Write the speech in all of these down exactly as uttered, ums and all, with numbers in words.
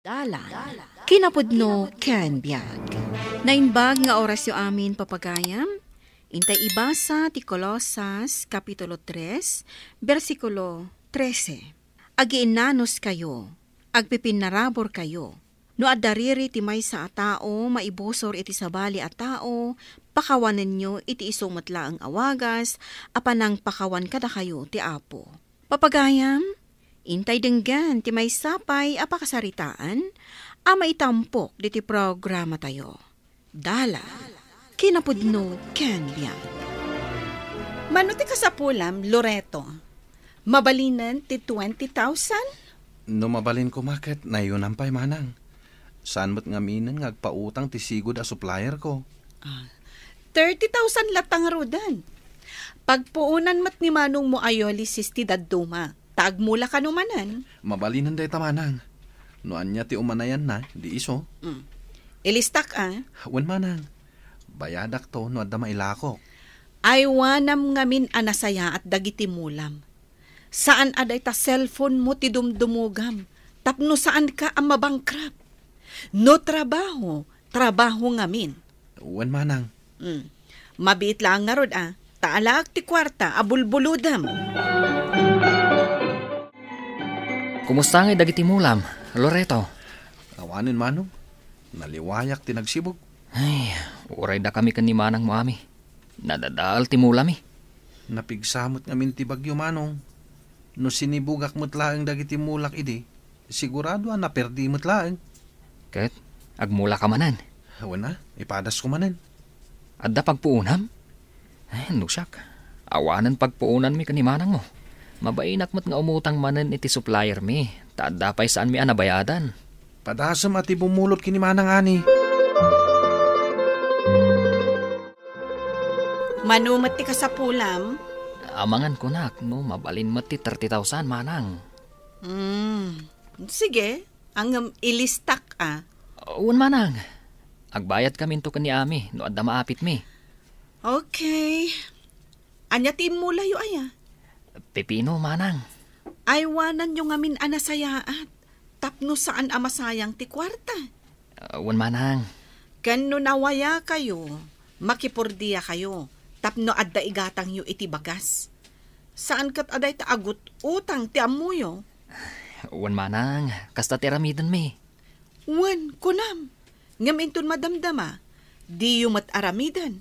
Dalan, kinapudno ken biag. Naimbag nga orasyo amin, papagayam. Intay ibasa ti Colosas, Kapitulo tres, bersikulo trese. Agiinnanuskayo, agpipinnaraburkayo. No adda riri ti maysa a tao maibusor iti sabali a tao, pakawanenyo iti isu met laeng a wagas a panangpakawan kadakayo ti Apo. Papagayam, intay denggen ti maysa pay a pakasaritaan a maitampok diti programatayo. Dalan, kinapudno ken biag. Mano ti kasapulam, Loreto? Mabalinen ti twenty thousand? No mabalin koma ket nayunam pay, manang. Saan met ngaminen nga agpautang ti sigud a supplierko. Ah, thirty thousand latta ngaruden. Pagpuonan met ni manongmo a Ulysses ti dadduma, ta agmula kano manen. Mabalinen dayta, manang. No ania ti umanayanna, di isu. Mm. Ilistak, a? Wen, manang. Bayadakto no adda mailakok. Aywanam ngamin a nasayaat dagiti mulam. Saan a dayta cellphone mo ti dumdumogam tapno saanka a mabankrupt. No trabaho, trabaho ngamin. Wen, manang. Mm. Mabiit laeng ngarud, a, ta alaek ti kuarta a bulbulodem. Kumusta ngay dagiti mulam, Loreto? Awanen, manong. Naliwayak ti nagsibug. Ay, uray dakami ken ni manangmo, ami. Nadadael ti mulami. Napigsa met ngamin ti bagyo, manong. No sinibugak met laeng dagiti mulak idi, sigurado a naperdi met laeng. Ket agmulaka manen? Wen a, ipadasko manen. Adda pagpuonam? Ay, no siak, awanen pagpuonanmi ken ni manangmo. Mabainak met nga umutang manen iti suppliermi, ta adda pay saanmi a nabayadan. Padasem a ti bumulod ken ni manang, ani. Mano met ti kasapulam? Amangan kunak no mabalin met ti thirty thousand, manang. Hmm, sige, ngem ilistak, a. Wen, manang. Agbayadkaminto ken ni ami no adda maapitmi. Okay. Ania ti immulayo, aya? Pipino, manang. Aywananyo ngamin a nasayaat tapno saan a masayang ti kuarta. Ah, wen, manang. Ken no nawayakayo, makipordiakayo tapno adda igatangyo iti bagas. Saan ket a dayta agut-utang ti ammoyo. Wen, manang, kasta ti aramidenmi. Wen, kunam. Ngem inton madamdama, diyo met aramiden.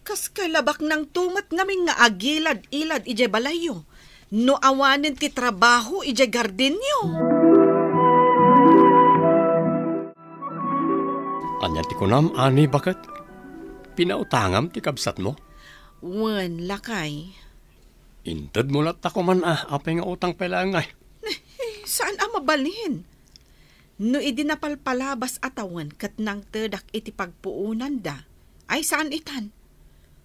Kas kalabaknangto met ngamin nga agilad-ilad idiay balayyo, no awanen ti trabaho idiay gardenyo. Ania ti kunam, ani, baket? Pinautangam ti kabsatmo? Wen, lakay. Intedmo latta koman a, apay nga utang pay laeng, ay? Saan a mabalin. No idi napalpalabas a tawen ket nangtedak iti pagpuonanda, ay saan itan.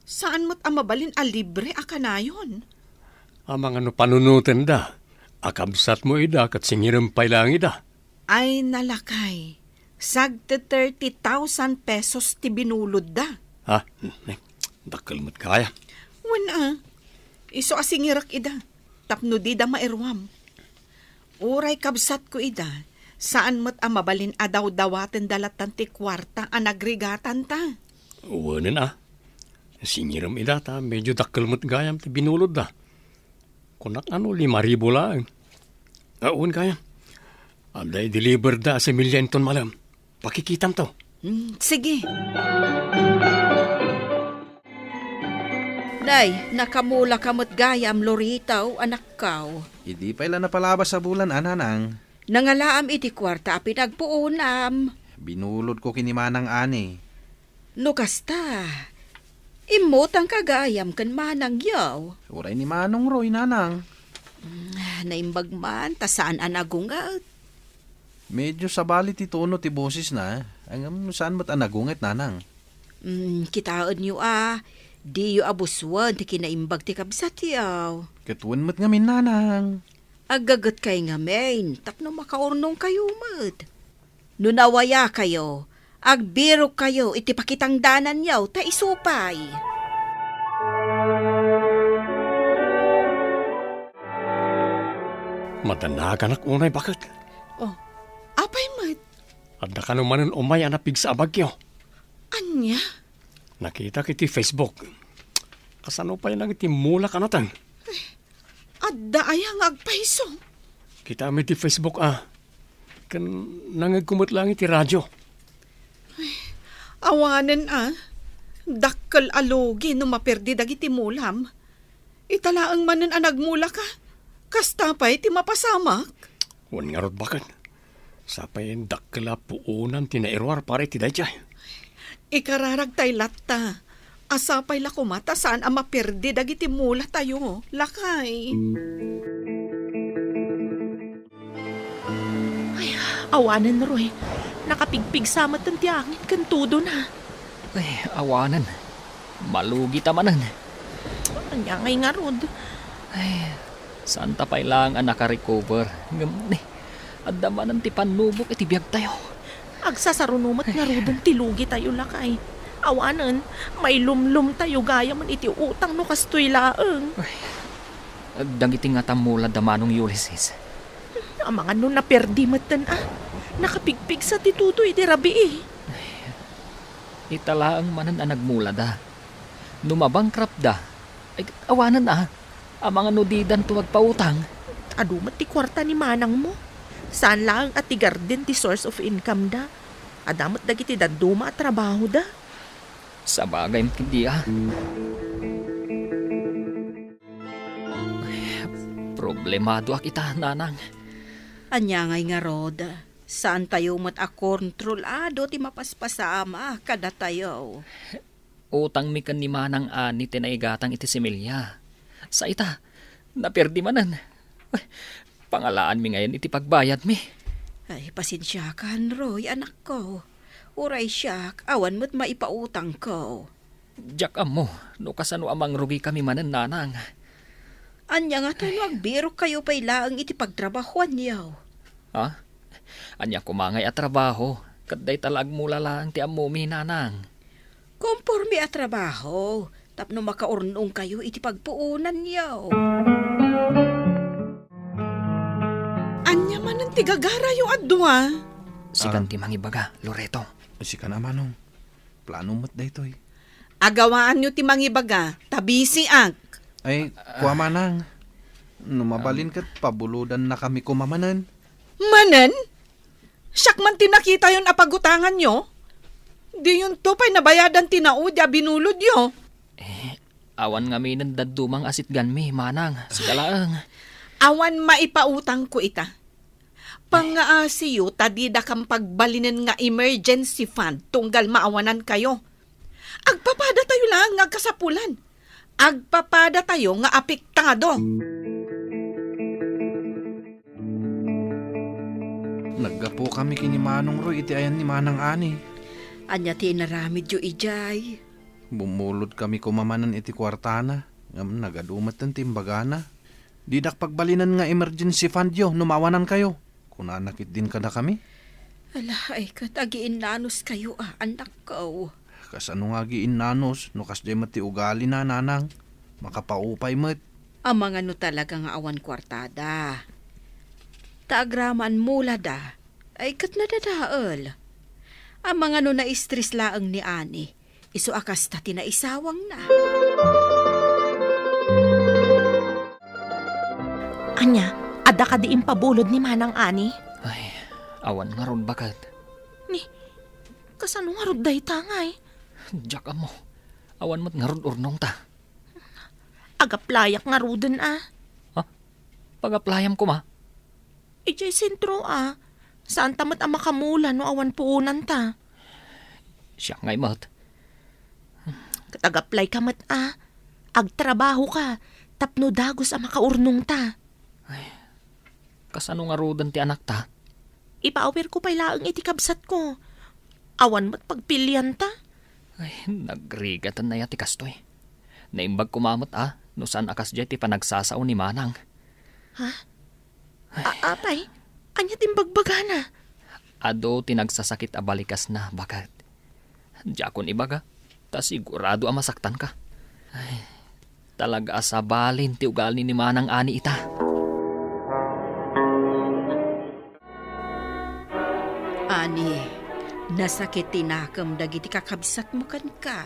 Saan met a mabalin a libre a kanayon. Amangan no panunotenda, a kabsatmo ida ket singirem pay laeng ida. Ay, nalakay, sagte thirty thousand pesos ti binulodda. Ha? Dakkel met gayam. Wen a, isu a singirek ida tapno dida mairuam. Uray kabsatko ida, saan met a mabalin a dawdawatenda lattan ti kuarta a nagrigatanta. Wenen a. Singirem ida ta medyo dakkel met gayam ti binulodda. Kunak a no lima ribu laeng. A, wen gayam. Adda i-deliverda a similya inton malem. Pakikitamto. Mm, sige. Nay, nakamulaka met gayam, Lorita, o anakko. Idi pay la napalabas a bulan, a, nanang. Nangalaam iti kuarta a pinagpuonam. Binulodko ken ni manang, ani. No kasta, immutangka gayam ken manangyo. Uray ni Manong Roy, nanang. Mm, naimbag man, ta saan a nagunget. Medyo sabali ti tono ti bosesna, ngem saan met a nagunget, nanang. Mm, kitaenyo a, diyo abusoen ti kinaimbag ti kabsatyo. Ket wen met ngamin, nanang. Aggagetkay ngamin tapno makaurnongkayo met. No nawayakayo, agbirokkayo iti pakitangdananyo ta isu pay. Madanaganak unay, baket. Oh, apay met? Adda kano manen umay a napigsa a bagyo. Ania? Nakitak iti Facebook. Kasano pay nang iti mulak a nateng? Adda aya nga agpayso? Kitaem iti Facebook a. Ken nangngegko met laeng iti radio. Awanen a. Dakkel a lugi no maperdi dagiti mulam. Ita laeng manen a nagmulaka. Kasta pay ti mapasamak. Wen ngarud baket. Sapay dakkel a puonan ti nairuar para iti daydiay. Ikararag tay latta. A sapay la koma ta saan a maperdi dagiti mulatayo, lakay. Ay, awanen, Roy. Nakapigpigsa met ti angin ken tudona. Ay, awanen. Malugi ta manen. Ania ngay ngarud? Ay, saan ta pay laeng a nakarecover. Ngem ni, adda manen ti pannubok iti biagtayo. Agsasaruno met ngaruden ti lugitayo, lakay. Awanen, mailumlomtayo gayamen iti utang no kastoy laeng. Ay, dagiti ngata mulada, Manong Ulysses. Amangan no naperdi metten a. Nakapigpigsa ti tutoy iti rabii. Ita laeng manen a nagmulada. No mabankruptda, ay, awanen a. Amangan no didanto agpautang. Adu met ti kuarta ni manangmo. Saan laeng a ti garden ti source of income da. Adda met dagiti dadduma a trabahoda. Sabagay met ketdi a. Problemadoak ita, nanang. Ania ngay ngarud? Saantayo met a kontrolado ti mapaspasamak kadatayo. Utangmi ken ni Manang Ani ti naigatang iti similya. Sa ita, naperdi manen. Pangalaanmi ngayen iti pagbayadmi. Ay, pasensiakan, Roy, anakko. Uray siak, awan met maipautangko. Diak ammo no kasano a mangrugikami manen, nanang. Ania ngata no agbirokkayo pay laeng iti pagtrabahoanyo? Ha? Ania koma ngay a trabaho? Ket dayta la agmula laeng ti ammomi, nanang. Komporme a trabaho tapno makaurnongkayo iti pagpuonanyo. Ania manen ti gagarayo a dua? Sikan Ah. ti mangibaga, Loreto. Sikan a manong. Plano met daytoy. Agawaanyo ti mangibaga, ta bisiak. Ay, kua manang. No mabalin ket pabulodannakami koma manen. Manen? Siak man ti nakitayon a pagutanganyo? Diyonto pay nabayadan ti naudi a binulodyo. Eh, awan ngaminen dadduma nga asitganmi, manang. Sika laeng. Awan maipautangko ita. Pangngaasiyo ta didakam pagbalinen nga emergency fund tunggal maawanankayo. Agpapadatayo laeng nga agkasapulan. Agpapadatayo nga apektado. Naggapokami ken ni Manong Roy iti ayan ni Manang Ani. Ania ti inaramidyo idiay? Bumulodkami koma manen iti kuartana, ngem nagadu metten ti imbagana. Didak pagbalinen nga emergency fundyo no maawanankayo, kunana ketdin kadakami. Ala, ay ket agiinnanuskayo a, annakko. Kasano nga agiinnanos no kasdiay met ti ugalina, nanang? Makapaupay met. Amangan no talaga nga awan kuartada. Ta agraman mulada, ay ket nadadael. Amangan no na-stress laeng ni Ani, isu a kasta ti naisawangna. Ania, adda kadi impabulod ni Manang Ani? Ay, awan ngarud, baket. Ni, kasano ngarud dayta ngay? Diak ammo. Awan met ngarud urnongta. Agaplayak ngaruden a. Ha? Pagaplayam koma? Idiay sentro a. Saanta met a makamula no awan puonanta. Siak ngay met. Ket agaplayka met a. Agtrabahoka tapno dagus a makaurnongta. Ay, kasano ngaruden ti anakta? Ipaawirko pay laeng iti kabsatko. Awan met pagpilianta. Ay, nagrigaten aya ti kastoy. Naimbag koma met a, no saan a kasdiay ti panagsasao ni Manang. Ha? A-, apay, ania ti imbagbagana? Adu ti nagsasakit a balikasna, baket. Diakon ibaga, ta sigurado a masaktanka. Ay, talaga a sabalin ti ugali ni Manang Ani ita. Ani, nasakit ti nakem dagiti kakabsatmo kenka.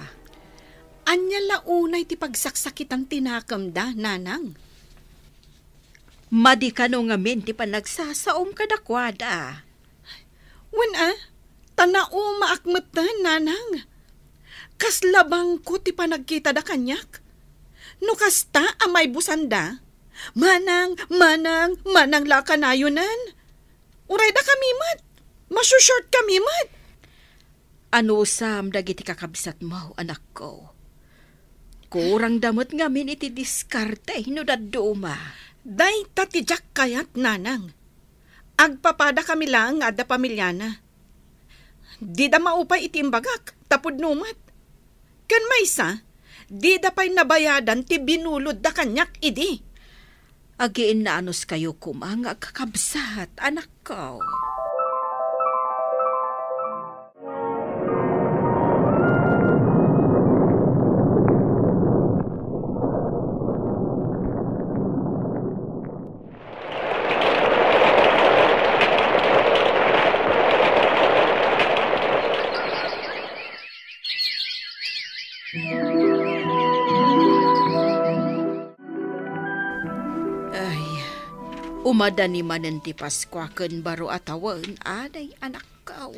Ania la unay ti pagsaksakitan ti nakemda, nanang? Madi kano ngamin ti panagsasaom kadakuada. Wen a, ta naumaak metten, nanang. Kasla bangko ti panagkitada kaniak. No kasta a maibusanda, "Manang, manang, manang la a kanayonen." Uray dakami met, masu-short kami met. Anusam dagiti kakabsatmo, anakko. Kurangda met ngamin iti diskarte no dadduma. Dayta ti diak kayat, nanang. Agpapada kami laeng nga adda pamiliana. Dida maupay iti imbagak, ta pudno met. Ken maysa, dida pay nabayadan ti binulodda kaniak idi. Agiinnanos kayo koma nga agkakabsat, anakko. Ay, umadani manen ti Paskua ken baro a tawen, anay, anakko.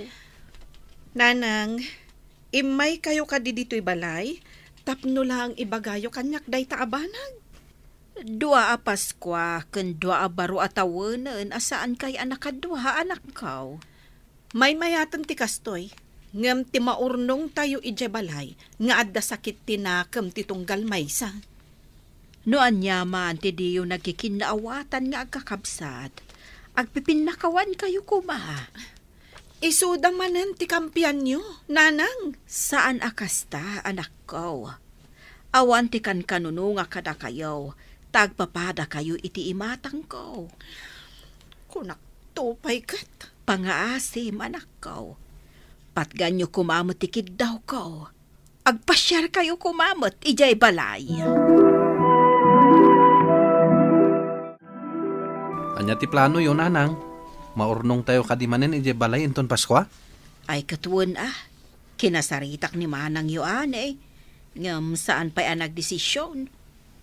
Nanang, immaykayo kadi ditoy balay tapno laeng ibagayo kaniak dayta a banag? Dua a Paskua ken dua a baro a tawenen a saankay a nakadua, anakko. Maymayaten ti kastoy, ngem ti maurnongtayo idiay balay nga adda sakit ti nakem ti tunggal maysa. No aniaman ti diyo nagkikinnaawatan nga agkakabsat, agpipinnakawankayo koma. Isuda manen ti kampianyo, nanang. Saan a kasta, anakko. Awan ti kankanunonga kadakayo, ta agpapadakayo iti imatangko. Kunakto pay ket. Pangaasim, anakko. Patganyo koma met ti kiddawko. Agpasiarkayo koma met idiay balay. Ania ti planoyo, nanang? Maurnongtayo kadi manen idiay balay inton Paskua? Ay, ket wen a. Kinasaritak ni manangyo, anay. Ngem saan pay a nagdesisyon.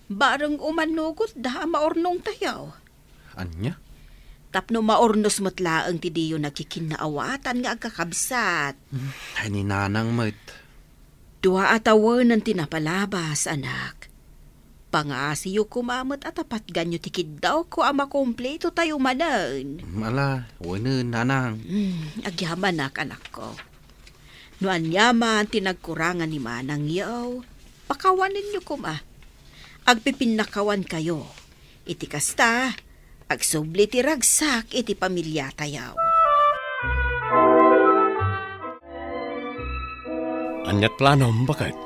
Bareng umannugotda a maurnongtayo. Ania? Tapno maurnos met laeng ti diyo nagkikinnaawatan nga agkakabsat. Hmm, ay, ni nanang met. Dua a tawenen ti napalabas, anak. Pangaasiyo koma met a ta patganyo ti kiddawko a makumpletotayo manen. Hmm, ala, wenen, nanang. Hmm, agyamanak, anakko. No aniaman ti nagkurangan ni manangyo, pakawanenyo koma. Agpipinnakawankayo. Iti kasta, agsubli ti ragsak iti pamiliatayo. Aniat planom, baket?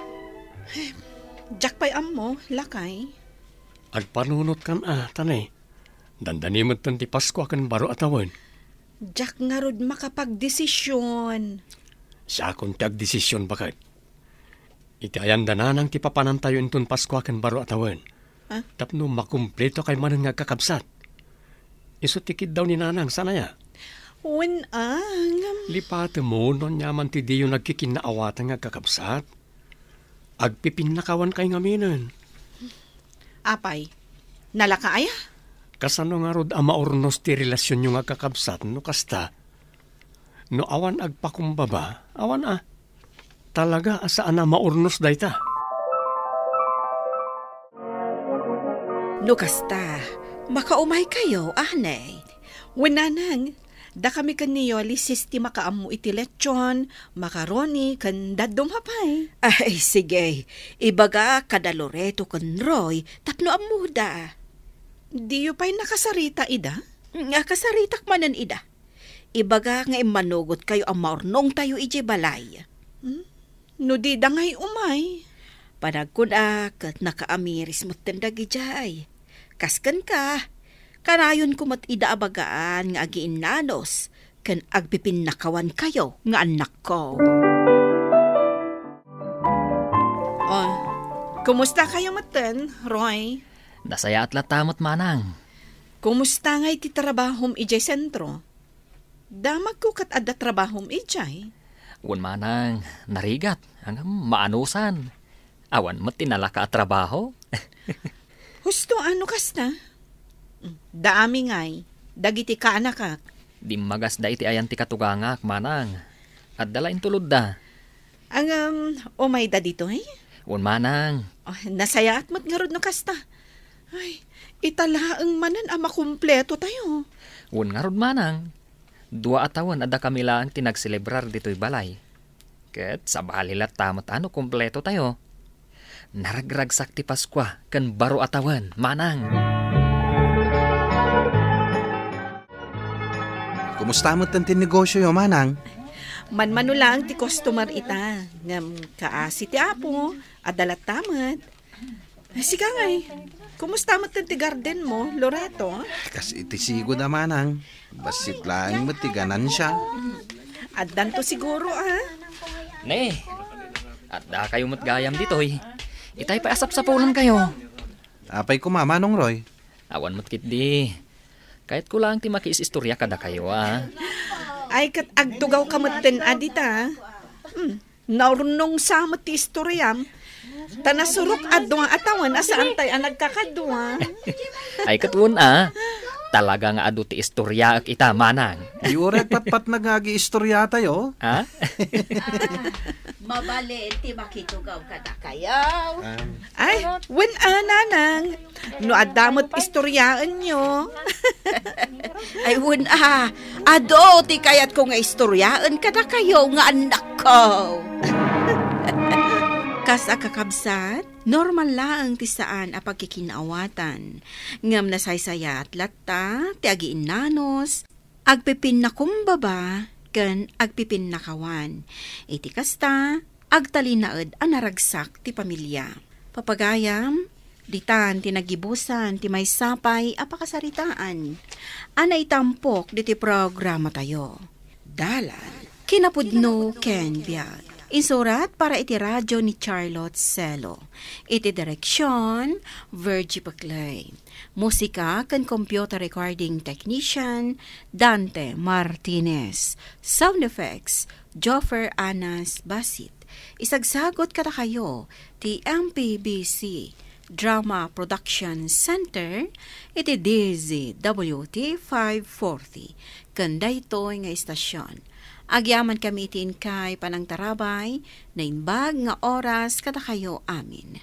Diak pay ammo, lakay. Agpanunotkan a, ta ne, dandani metten ti Paskua ken baro a tawen. Diak ngarud makapagdesisyon. Siakon ti agdesisyon, baket. Iti ayan da nanang ti papanantayo inton Paskua ken baro a tawen. Ah? Tapno makumpletokayo manen nga agkakabsat. Isu ti kiddaw ni nanang, saan aya? Wen a, ngem. Lipatemmo no aniaman ti diyo nagkikinnaawatan nga agkakabsat. Agpipinnakawankayo ngaminen. Apay, nalaka aya? Kasano ngarud a maurnos ti relasionyo nga agkakabsat no kasta? No awan agpakumbaba, awan a. Talaga a saan a maurnos dayta. No kasta, makaumaykayo, anay. Wen, nanang, dakami ken ni Yoli sistema kaammo iti lechon, macaroni, ken dadduma pay. Ay, sige. Ibagak kada Loreto ken Roy tapno ammoda. Diyo pay nakasarita ida? Nga kasaritak manen ida. Ibagak nga immanugotkayo a maurnongtayo idiay balay. Hmm? No dida ngay umay? Panagkun-a ket nakaamiris metten dagidiay. Kas kenka, kanayonko met ida a bagaan nga agiinnanos ken agpipinnakawankayo nga annakko. Oh, kumustakayo metten, Roy? Nasayaat latta met, manang. Kumusta ngay ti trabahom idiay sentro? Damagko ket adda trabahom idiay. Wen manang, narigat, ngem maanusan. Awan met ti nalaka a trabaho. Husto a no kasta? Daami ngay, dagiti kaanakak. Dimmagasda iti ayan ti katugangak, manang. Adda la intulodda. Ngem, umayda ditoy? Wen manang. Oh, nasayaat met ngarud no kasta. Ay, ita laeng manen a makumpleto tayo. Wen ngarud manang. Dua a tawen a dakami laeng ti nagselebrar ditoy balay. Ket sabali latta met a no kumpleto tayo. Naragragsak ti Paskua ken baro a tawen, manang. Kumusta met ti negosioyo, manang? Manmano laeng ti customer ita, ngem kaasi ti Apo, adda latta met. Sika ngay, kumusta met ti garden mo, Loreto? Kas iti sigud a manang, bassit laeng met ti ganansia. Addanto siguro, a? Ne, adda kayo met gayam ditoy. Itay pay a sapsapulan kayo. Apay kuma, Manong Roy? Awan met ketdi. Kayatko laeng ti makiis-istorya kadakayo, a. Ay, ket agtugaw ka metten a dita. Hmm. Naurnong sa met ti istoriam. Ta nasurok a dua a tawen a saan tay a nagkakadua. Ay, ket wen a. Talaga nga adu ti istoriaek ita, manang. Di uray patpatnag nga agiistorya tayo. Ha? Mabalin ti makitugaw kadakayo. Ah. Ay, wen a, nanang. No adda met istoryaenyo. Ay, wen a, adu ti kayatko nga istoryaen kadakayo nga annakko. Kas a kakabsat, normal laeng ti saan a pagkikin-awatan. Ngem nasaysayat latta ti agiinnanos, agpipinnakumbaba ken agpipinnakawan. Iti kasta, agtalinaed a naragsak ti pamilia. Papagayam, ditan ti nagibusan ti maysa pay a pakasaritaan a naitampok diti programatayo. Dalan, kinapudno ken biag. Insurat para iti radyo ni Charlotte Celo. Iti direksyon, Virgie Paclay. Musika ken computer recording technician, Dante Martinez. Sound effects, Joffer Anas Basit. Isagsagut kadakayo ti M P B C Drama Production Center iti D Z W T five forty ken daytoy nga istasyon. Agyamankami iti inkay panangtarabay, naimbag nga oras kadakayo amin.